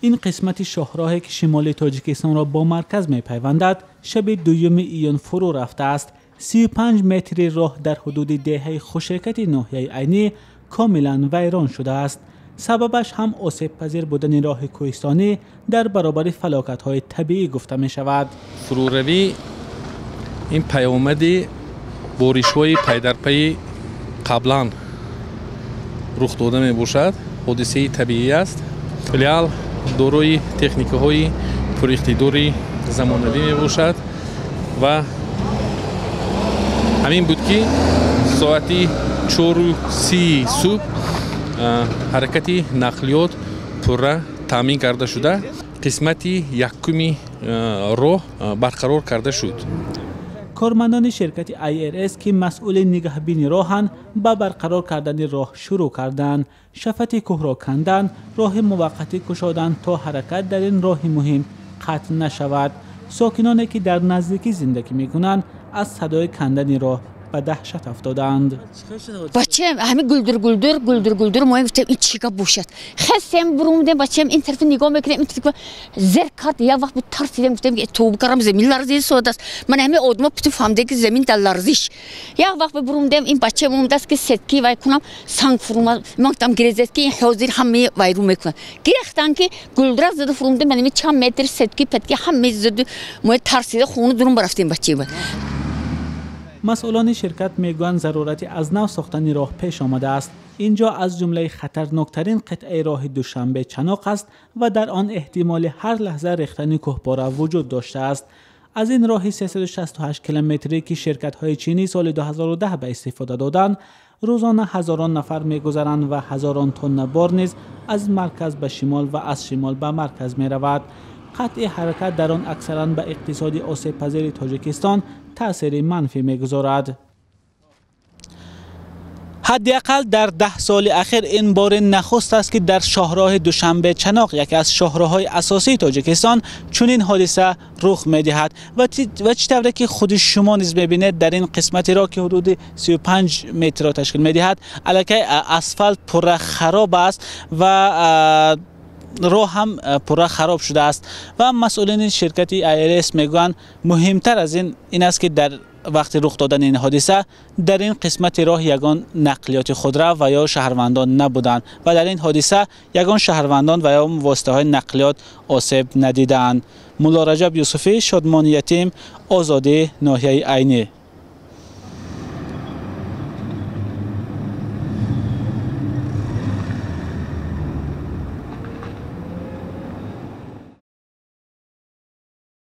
Ин қисмати шоҳроҳе ки шимоли Тоҷикистонро бо марказ мепайвандад, шаби 2 июн фурӯ рафтааст. 35 метри роҳ дар ҳудуди деҳаи Хушекати ноҳияи Айнӣ комилан вайрон шудааст. Сабабаш ҳам осебпазир будани роҳи кӯҳистонӣ дар баробари фалокатҳои табиӣ гуфта мешавад. Фурӯравӣ ин паёмади боришҳои пайдарпайи қаблан рух дода мебошад. Ҳодисаи табиӣ аст. Филиал дорои техникаҳои пуриқтидори замонавӣ мебошад ва ҳамин буд ки соати 4:30 субҳ ҳаракати нақлиёт пурра таъмин карда шуда, қисмати якуми роҳ барқарор карда шуд. Кормандони ширкати IRS ки масъули нигаҳбини роҳанд, ба барқарор кардани роҳ шурӯъ карданд. Шафати кӯҳро канданд, роҳи муваққатӣ кушоданд то ҳаракат дар ин роҳи муҳим қатъ нашавад. Сокиноне ки дар наздикӣ зиндагӣ мекунанд, аз садои кандани роҳ ба даҳшат афтодаанд. Бачаем ҳами гулдур гулдур гулдур гулдур, мо гуфтем ин чӣ гап бошад. Хестем, бурумдем, бачаем ин тараф нигоҳ мекунем, ин тараф зер кард. Як вақт тарсидем, гуфтем ки тавба кардам, замин ларзид содааст. Ман ҳами одама путу фаҳмидем ки замин дар ларзиш. Як вақт бурумдем, ин бачаем омадааст ки сетки вай кунам, санг фурумад. Ман гуфтам гирезед ки ин ҳозир ҳама вайрон мекунад. Гирехтан ки гулдурак зада фурумдем, ман ҳами чанд метр сетки петки ҳама зада, мо тарсида хона дурум рафтем бачаем. Масъулони ширкат мегӯянд, зарурати аз нав сохтани роҳ пеш омадааст. Инҷо аз ҷумлаи хатарноктарин қитъаи роҳи Душанбе Чаноқ аст ва дар он эҳтимоли ҳар лаҳза рехтани кӯҳпора вуҷуд доштааст. Аз ин роҳи 368 километрӣ ки ширкатҳои чинӣ соли 2010 ба истифода доданд, рӯзона ҳазорон нафар мегузаранд ва ҳазорон тонна бор низ аз марказ ба шимол ва аз шимол ба марказ меравад. Қатъи ҳаракат дар он аксаран ба иқтисоди осебпазири Тоҷикистон таъсири манфӣ мегузорад. Ҳадди ақал дар 10 соли ахир ин бори нахуст аст ки дар шоҳроҳи Душанбе Чаноқ, яке аз шоҳроҳҳои асосии Тоҷикистон, чунин ҳодиса рух медиҳад. Ва чӣ тавре ки худи шумо низ мебинед, дар ин қисмати роҳ ки ҳудуди 35 метрро ташкил медиҳад, аллакай асфалт пурра хароб аст ва роҳ ҳам пурра хароб шудааст. Ва масъулини ширкати IRS мегӯянд, муҳимтар аз ин аст ки дар вақти рух додани ин ҳодиса дар ин қисмати роҳ ягон нақлиёти худрав ва ё шаҳрвандон набуданд ва дар ин ҳодиса ягон шаҳрвандон ва ё воситаҳои нақлиёт осеб надидаанд. Мулло Раҷаб Юсуфӣ, Шодмони Ятим, Озодӣ, ноҳияи Айнӣ.